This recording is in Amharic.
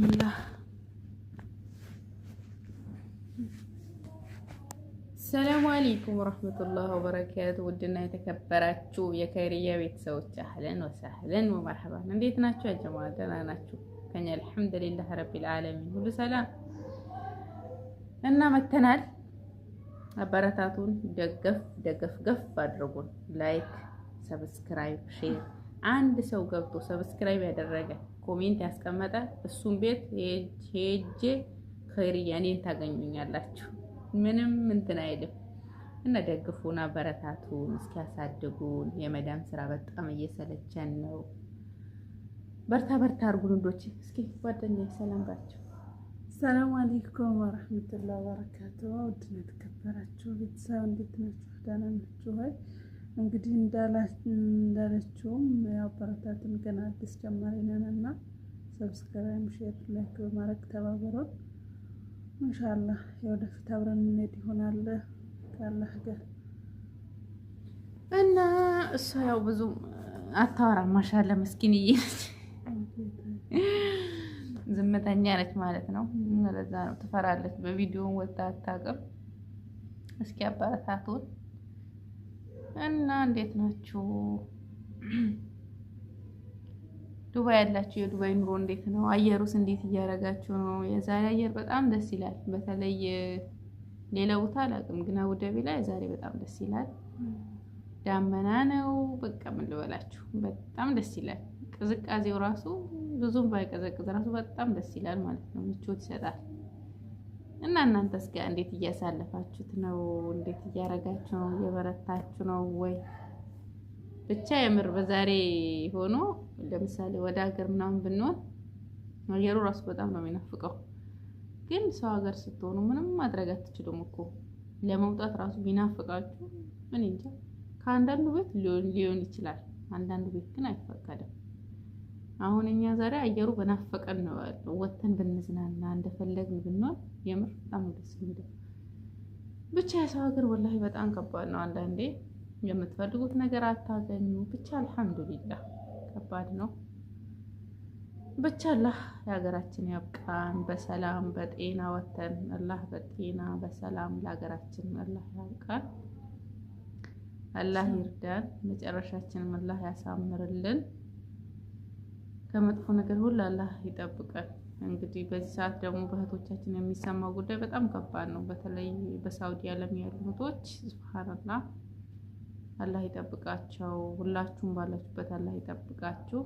ቢስሚላህ። ሰላሙ አለይኩም ወረህመቱላህ ወበረካቱ። ውድና የተከበራችሁ የከይርያ ቤተሰቦች أهلا وسهلا ومرحبا፣ እንዴት ናችሁ? ያጀማ ደህና ናችሁ? ከኛ አልሐምዱሊላህ ረቢል ዓለሚን ሁሉ ሰላም እና መተናል። አበረታቱን፣ ደገፍ ደገፍ ገፍ አድርጉን። Like፣ subscribe፣ share። አንድ ሰው ገብቶ subscribe ያደረገ comment ያስቀመጠ እሱን ቤት ሄጄ ከይርያ እኔን ታገኙኛላችሁ። ምንም እንትን አይልም እና ደግፉን፣ አበረታቱን፣ እስኪያሳድጉን። የመዳም ስራ በጣም እየሰለቸን ነው። በርታ በርታ አድርጉን ውዶች። እስኪ ጓደኛ ሰላም ባቸው። ሰላም አለይኩም ወረህመቱላሂ ወበረካቱ። ውድና የተከበራችሁ ቤተሰብ እንዴት ናችሁ? ደህና ናችሁ ወይ? እንግዲህ እንዳለችውም አበረታቱን። ገና አዲስ ጀማሪ ነን እና subscribe፣ share፣ like በማድረግ ተባበሩን። ኢንሻአላህ የወደፊት አብረን የምንሄድ ይሆናል ከአላህ ጋር። እና እሷ ያው ብዙ አታወራም፣ ማሻአላ መስኪንዬ ነች፣ ዝምተኛ ነች ማለት ነው። ለዛ ነው ትፈራለች። በቪዲዮን ወጣ አታውቅም። እስኪ አበረታቱን እና እንዴት ናችሁ? ዱባይ ያላችሁ የዱባይ ኑሮ እንዴት ነው? አየሩስ እንዴት እያደረጋችሁ ነው? የዛሬ አየር በጣም ደስ ይላል። በተለይ ሌላ ቦታ አላውቅም፣ ግን አቡዳቢ ላይ ዛሬ በጣም ደስ ይላል። ዳመና ነው። በቃ ምን ልበላችሁ፣ በጣም ደስ ይላል። ቅዝቃዜው ራሱ ብዙም ባይቀዘቅዝ ራሱ በጣም ደስ ይላል ማለት ነው። ምቾት ይሰጣል። እና እናንተስ ጋር እንዴት እያሳለፋችሁት ነው? እንዴት እያረጋችሁ ነው? እየበረታችሁ ነው ወይ? ብቻ የምር በዛሬ ሆኖ ለምሳሌ ወደ ሀገር ምናምን ብንሆን አየሩ ራሱ በጣም ነው የሚናፍቀው። ግን ሰው ሀገር ስትሆኑ ምንም ማድረግ አትችሉም እኮ ለመውጣት ራሱ ቢናፍቃችሁ ምን እንጃ። ከአንዳንዱ ቤት ሊሆን ይችላል፣ አንዳንዱ ቤት ግን አይፈቀድም። አሁን እኛ ዛሬ አየሩ በናፈቀን ነው ያለው። ወተን ብንዝናና እንደፈለግን ብንሆን የምር በጣም ነው ደስ የሚለው። ብቻ የሰው ሀገር ወላሂ በጣም ከባድ ነው። አንዳንዴ የምትፈልጉት ነገር አታገኙ። ብቻ አልሐምዱሊላህ ከባድ ነው። ብቻ አላህ ለሀገራችን ያብቃን። በሰላም በጤና ወተን አላህ በጤና በሰላም ለሀገራችን አላህ ያብቃን። አላህ ይርዳን። መጨረሻችንም አላህ ያሳምርልን። ከመጥፎ ነገር ሁሉ አላህ ይጠብቀን። እንግዲህ በዚህ ሰዓት ደግሞ በእህቶቻችን የሚሰማው ጉዳይ በጣም ከባድ ነው። በተለይ በሳውዲ ዓለም ያሉ እህቶች ሱብሃንአላህ፣ አላህ ይጠብቃቸው። ሁላችሁም ባላችሁበት አላህ ይጠብቃችሁ።